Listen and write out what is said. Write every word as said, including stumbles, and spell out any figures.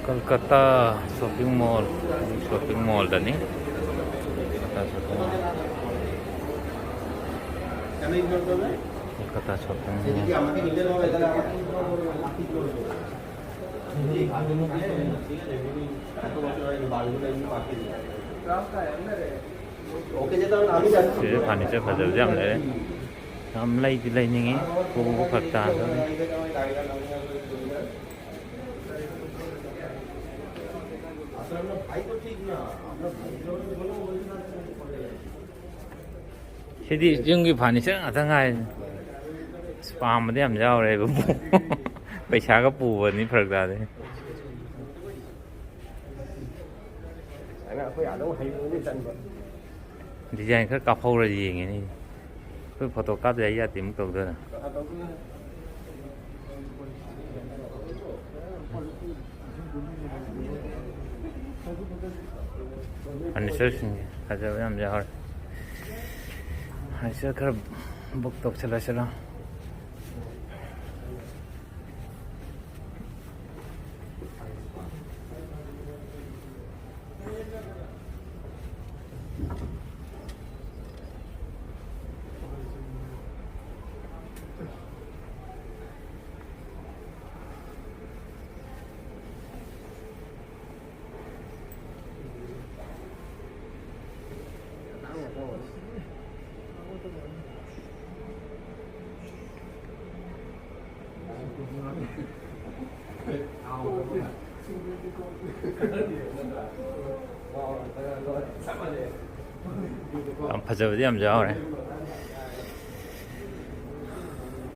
Kolkata shopping ꯃꯣꯜ, shopping ꯃꯣꯜꯗꯅꯤ꯫ Kolkata shopping ꯃꯣꯜ꯫ Kolkata shopping ꯃꯣꯜ꯫ ꯁꯤꯗ furniture ꯐꯖꯕꯁꯨ ꯌꯥꯝ ꯂꯩꯔꯦ꯫ ꯌꯥꯝ ꯂꯩꯗꯤ ꯂꯩꯅꯤꯡꯉꯤ, ꯄꯨꯕ ꯐꯔꯛ ꯇꯥꯗꯧꯔꯦ꯫ ꯁꯤꯗꯤ ꯌꯨꯝꯒꯤ ꯐꯔꯅꯤꯆꯔ ꯉꯥꯛꯇ ꯉꯥꯏꯔꯦ꯫ ꯑꯁ, ꯄꯥꯝꯕꯗꯤ ꯌꯥꯝ ꯌꯥꯎꯔꯦ, ꯏꯕꯨꯡꯉꯣ꯫ ꯄꯩꯁꯥꯒ ꯄꯨꯕꯅꯤ ꯐꯔꯛ ꯇꯥꯗꯣꯏꯅꯦ꯫ ꯑꯩꯈꯣꯏ ꯑꯥꯗ ꯑꯃꯨꯛ ꯍꯩꯔꯨꯕꯅꯤ ꯇꯟꯕ꯫ ꯗꯤꯖꯥꯏꯟ ꯈꯔ ꯀꯥꯞꯍꯧꯔ ꯌꯦꯡꯉꯤꯅꯦ꯫ ꯑꯩꯈꯣꯏ ꯐꯣꯇꯣ ꯀꯥꯞꯇ ꯌꯥꯗꯦ ꯑꯃꯨꯛ ꯇꯧꯗꯣꯏꯔꯥ? ꯐꯔꯅꯤꯆꯔꯁꯤꯡꯁꯦ ꯐꯖꯕ ꯌꯥꯝ ꯌꯥꯎꯔꯦ꯫ ꯐꯔꯅꯤꯆꯔ ꯈꯔ ꯕꯨꯛ ꯇꯧꯁꯤꯜꯂꯁꯤꯔꯣ? ꯌꯥꯝ ꯐꯖꯕꯗꯤ ꯌꯥꯝ ꯌꯥꯎꯔꯦ꯫